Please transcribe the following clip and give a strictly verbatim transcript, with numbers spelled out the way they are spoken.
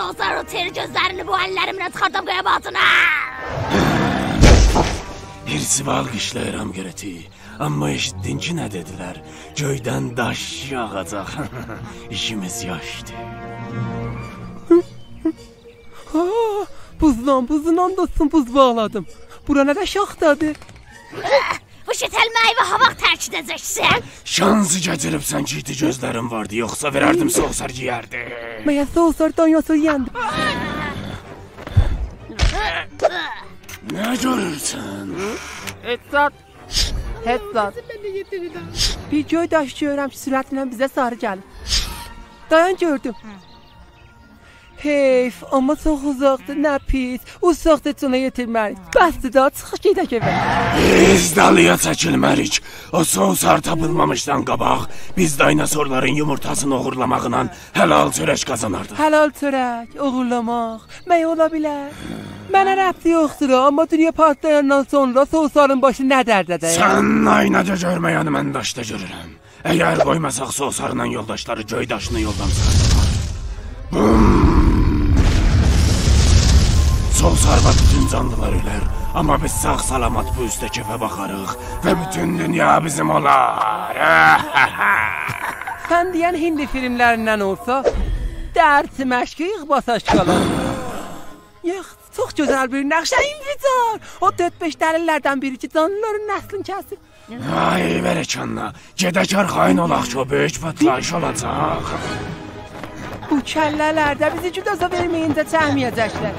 سوسار، او تئر گؤزلرینی بو اللریمله چیخاردام قویام آغزینا. بیر سیوا آلقیشلاییرام، قیریتی. آمما ائشیتدین کی نه دئدیلر؟ گؤیدن داش یاغاجاق. ایشیمیز یاشدی. ها، بوزدان، بوزدان دوستوم، بوز باغلادیم. بورا نه ده شاختادیر؟ بو شتلمه‌یی هاواخت ترک ائده‌جکسن؟ شانسی گتیریبسن کی ایتی گؤزلرین واردی، یوخسا وئرردیم سوسار یئیردی. مگر سوسار دایناسور یئیندی؟ نه گؤرورسن؟ هئچ زاد. هئچ زاد. بیر گؤی داش گؤرورم کی سرعتله بیزه ساری گلیر. دایان، گؤردوم. حیف، آمما چوخ اوزاقدیر، نه پیس. اوزاقدیر، هئچ اونا یئتیرمه‌ریک. بسدیر دا، چیخیق گئدک ائوه. بیز دالییا چکیلمه‌ریک. او سوسار تاپیلمامیشدان قاباق بیز دایناسورلارین یومورتاسینی اوغورلاماقلا حلال چؤرک قازاناردیق. حلال چؤرک اوغورلاماق مگر اولا بیلر؟ منه ربطی یوخدور، آمما دونیا پارتلایاندان سونرا سوسارین باشی نه درده دَیر؟ سن آینادا گؤرمه‌ینی من داشدا گؤرورم. اگر قویماساق، سوسارلا یولداشلاری گؤی داشینی یولدان چیخاردالار. بوم! سوسار و بوتون جانلیلار اؤلر، آمما بیز ساغ-سلامت بو اوسته‌کی ائوه باخاریق و بوتون دونیا بیزیم اولار. سن دئین هندی فیلملریندن اولسا، درد مشکی ایغ باساش قالار. یوخ، چوخ گؤزل بیر نقشه، انفجار. او دؤرد-بئش دلیللردن بیری کی جانلیلارین نسلینی کسیر. آی، وئر کانینا. گئدک آرخایین اولاق کی او بؤیوک پارتلاییش اولاجاق. بو کله‌لر ده بیزی گودازا وئرمه‌یینجه چکمه‌یه‌جکلر.